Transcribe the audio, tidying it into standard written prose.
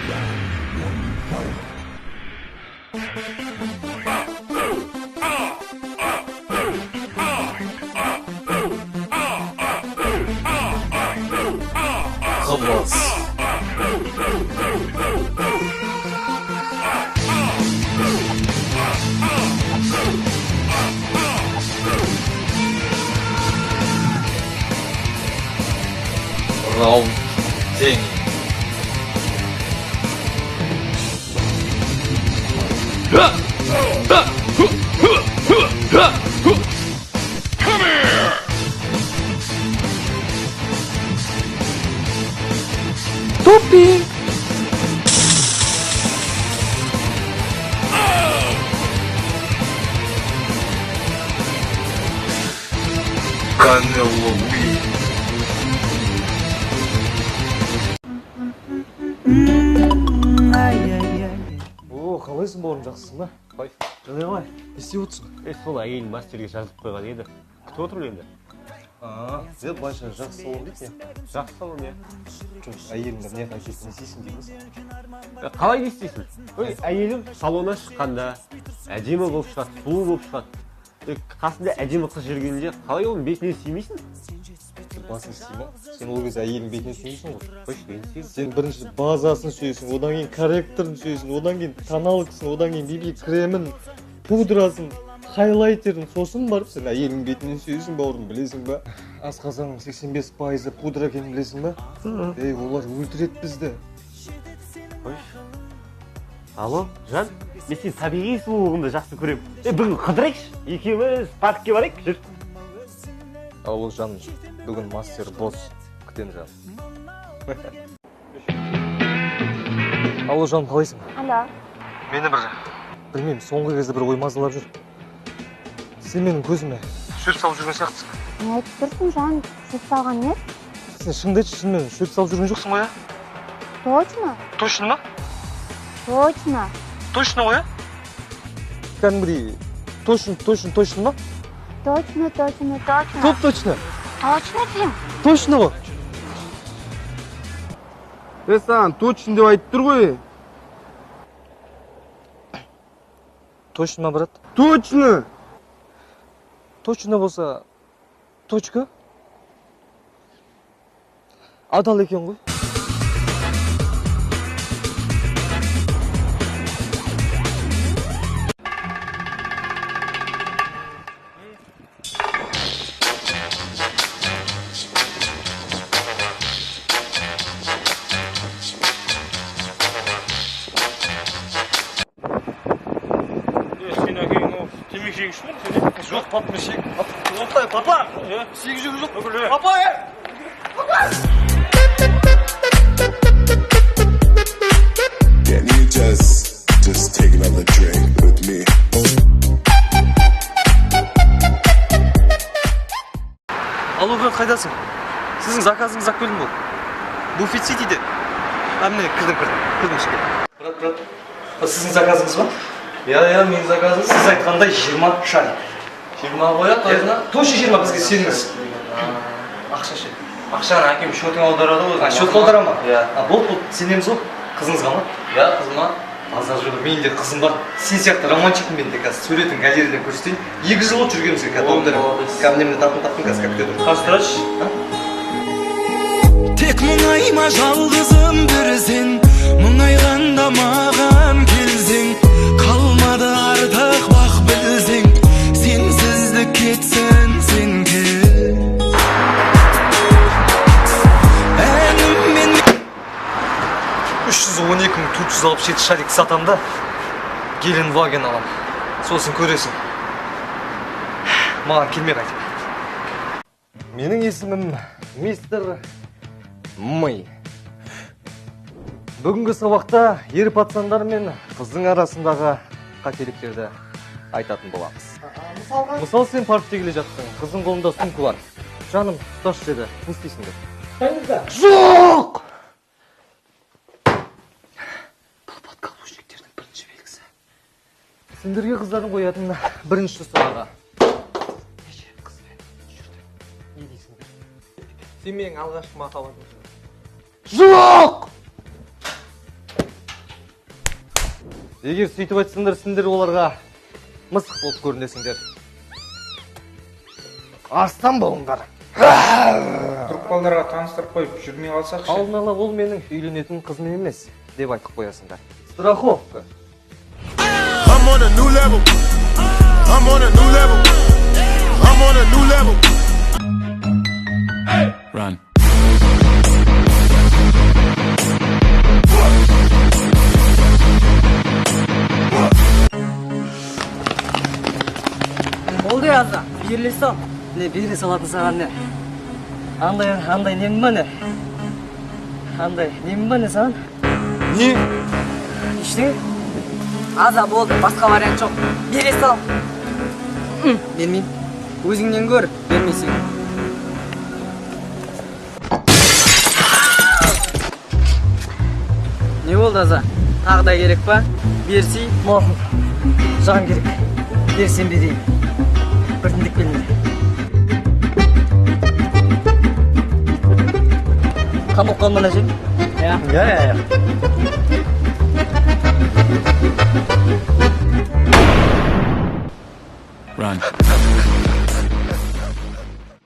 Round one, fight. خلص. Раунд тең. Come here! Тупик. Канело win. О, қалайсың, бауырым, жақсысың ба? Қалайсың? Жағдай қалай? Не істеп отырсың? Е, сол әйелін мастерге жазып қойған еді, күтіп отырмын енді. А, е, былайша жақсы салон дейді, иә? Жақсы салон, иә. Жоқ, әйеліңді мына жаққа әкеліп не істейсің дейміз. Е, қалай не істейсің? Ой, әйелім салоннан шыққанда әдемі болып шығады, сұлу болып шығады. Е, қасында әдемі қыз жүргенде қалай оның бетінен сүймейсің? Басын сүй ма? Сен ол кезде әйелдің бетінен сүймейсің ғой. Қойшы, мен сүйемін. Сен бірінші базасын сүйесің, одан кейін корректорын сүйесің, одан кейін тоналкасын, одан кейін биби кремін, пудрасын, хайлайтерін, сосын барып сен әйеліңнің бетінен сүйесің, бауырым, білесің ба? Асқазанның 85%-ы пудра екенін білесің ба? Ей, олар өлтіреді бізді. Қойшы. Алло, жан, мен сенің табиғи сұлулығыңды жақсы көремін. Е, бүгін қыдырайықшы, екеуміз паркке барайық, жүр. Алло, жаным, бүгін мастер бос, күтемін, жаным. Алло, жаным, қалайсың? Алло. Мені бір, білмеймін, соңғы кезде бір ой мазалап жүр. Сен менің көзіме шөп салып жүрген сияқтысың. Не айтып тұрсың, жан? Шөп салған не? Сен шыныңды айтшы, шынымен шөп салып жүрген жоқсың ғой, иә? Точно? Точно ма? Точно. Точно ғой, иә? Кәдімгідей точно, точно, точно ма? Точно, точно, точно. Топ точно. Точно деймін. Точно ғой. Е, саған точно деп айтып тұр ғой. Точно ма, брат? Точно. Точно болса, точка адал екен ғой. Сен әкең ол темекі шегуші ме сен? Жоқ, папа, мен шек, папа, шегіп жүрген жоқ, папа, е. Can you just take another drink with me? Алло, брат, қайдасың? Сіздің заказыңызды алып келдім ғой, Буфет Ситиде. А, міне, кірдім, кірдім, кірдім ішке. Брат, брат, бұл сіздің заказыңыз ба? Иә, менің заказым. Сіз айтқандай 20 шарик. 20 ғой, иә, точно? Точно 20, бізге сеніңіз. Ақша ше? Ақшаны әкем счетыңа аударады ғой. А, счетқа аудара ма? Иә. А, болды, болды, сенеміз ғой. Қызыңызға ма? Иә, қызыма. Базар жоқ, менің де қызым бар, сен сияқты романтикпін. Мен де қазір суретін галереядан көрсетейін. 2 жыл болды жүргенімізге. Қазір О, аударамын. молодец. Қазір, міне, таптым, таптым, қазір күте тұр. Қазір тұрайыншы. Тек мұңайма, жалғызым бір сен. Мұңайғанда маған келсең. Қалмады артық бақ, білсең. Сенсіздік кетсін, сен кел. Әніммен 312 467 шарик сатамын да, Геленваген аламын. Сосын көресің, маған келме қайтып. Менің есімім мистер Мэй. Бүгінгі сабақта ер пацандар мен қыздың арасындағы қателіктерді айтатын боламыз. Мысалға? Мысалы, сен паркте келе жаттың, қыздың қолында сумка бар. «Жаным, ұсташы», – деді. Не істейсіңдер? Жоқ! Бұл подкаблучниктердің бірінші белгісі. Сендерге қыздардың қоятын бірінші сұрағы: «Неше қызбен жүрдің?» Не дейсіңдер? Сен менің алғашқы махаббатымсың. Жоқ! Егер сөйтіп айтсаңдар, сендер оларға мысық болып көрінесіңдер. Арыстан болыңдар. Түрік балдарға таныстырып қойып, жүрмей қалсақ ше? Алдын ала ол менің үйленетін қызым емес деп айтып қоясыңдар. Страховка. I'm on a new level. I'm on a new level. I'm on a new level. Run. Болды, Аза, беріле сал. Не бере салатын саған, не? Андай нем ба, не? Андай нем ба, не саған? Не? Ештеңе. Аза, болды, басқа вариант жоқ. Бере сал. Бермеймін. Өзіңнен көр, бермесең. Не болды, Аза? Тағы да керек па? Берсей. Мақұл. Саған керек. Берсем, берейін. Біртіндеп келіңдер. Қан болып қалды ма, әже? Иә. Иә. Run.